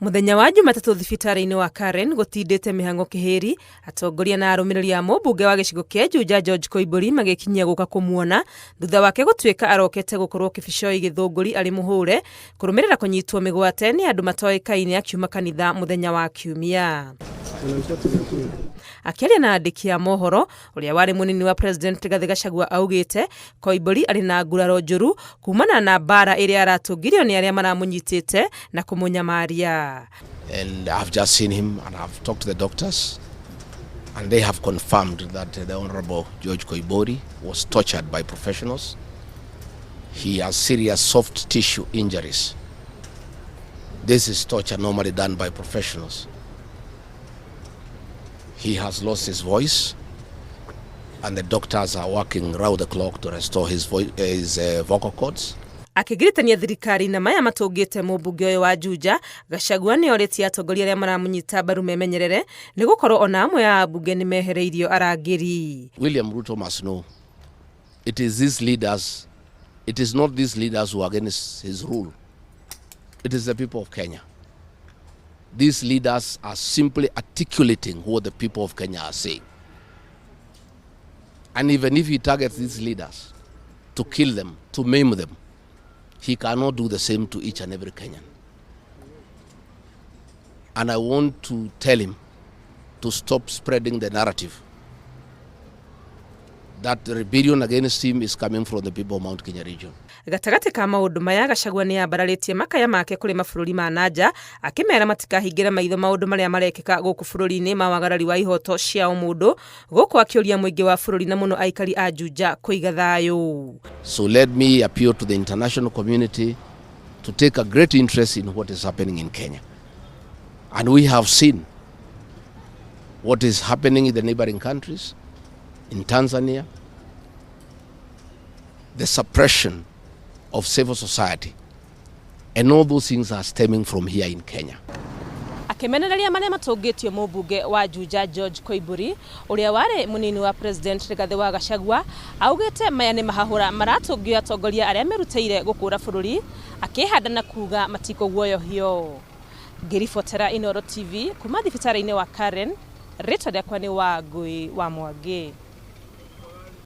Mũthenya wa Jumatatũ thibitarĩ-inĩ wa Karen gũtindĩte mĩhang'o kĩhĩri, atongoria na arũmĩrĩri a mũmbunge wa gĩcigo kĩa Juja George Koimbũri magĩkinyia gũka kũmuona thutha wake gũtuĩka arokete gũkorwo Kĩbicoi Gĩthũngũri arĩ mũhũre kũrũmĩrĩra kũnyitwo mĩgwate nĩ andũ matoĩkaine akiuma kanitha mũthenya wa Kiumia. Akĩaria na andĩki a mohoro, ũrĩa warĩ mũnini wa President Rigathĩ Gachagua augĩte Koimbũri arĩ na nguraro njũru kumana na mbara ĩrĩa aratũngirio nĩ arĩa maramũnyitĩte na kũmũnyamaria. And I've just seen him and I've talked to the doctors and they have confirmed that the Honorable George Koimburi was tortured by professionals. He has serious soft tissue injuries. This is torture normally done by professionals. He has lost his voice and the doctors are working round the clock to restore his, his vocal cords. Akĩgiritania thirikari na maya matũngĩte mũmbunge ũyũ wa Juja, Gachagua nĩ orĩtie atongoria arĩa maramũnyita mbaru memenyerere nĩ gũkorwo ona amwe a ambunge nĩ mehereirio arangĩri. William Ruto must know it is these leaders, it is not these leaders who are against his rule. It is the people of Kenya. These leaders are simply articulating what the people of Kenya are saying. And even if he targets these leaders to kill them, to maim them, he cannot do the same to each and every Kenyan. And I want to tell him to stop spreading the narrative that the rebellion against him is coming from the people of Mount Kenya region. Gatagatĩ ka maũndũ maya, Gachagua nĩ ambararĩtie makaya make kũrĩ mabũrũri ma nanja akĩmera matikahingĩre maitho maũndũ marĩa marekĩka gũkũ bũrũri-inĩ ma wagarari wa ihoto cia ũmũndũ, gũkũ akĩũria mũingĩ wa bũrũri na mũno aikari a Juja kũiga thayũ. So let me appeal to the international community to take a great interest in what is happening in Kenya. And we have seen what is happening in the neighboring countries, in Tanzania, the suppression of civil society. And all those things are stemming from here in Kenya. Akĩmenereria marĩa matũngĩtio mũmbunge wa Juja George Koimbũri, ũrĩa warĩ mũnini wa President Rigathĩ wa Gachagua augĩte maya nĩ mahahũra maratũngio atongoria arĩa merutĩire gũkũra bũrũri, akĩhanda na kuga matikũguoyohio. Ngĩribotera Inooro TV kuma thibitarĩ-inĩ wa Karen, rĩtwa rĩakwa nĩ Wangũi wa Mwangi.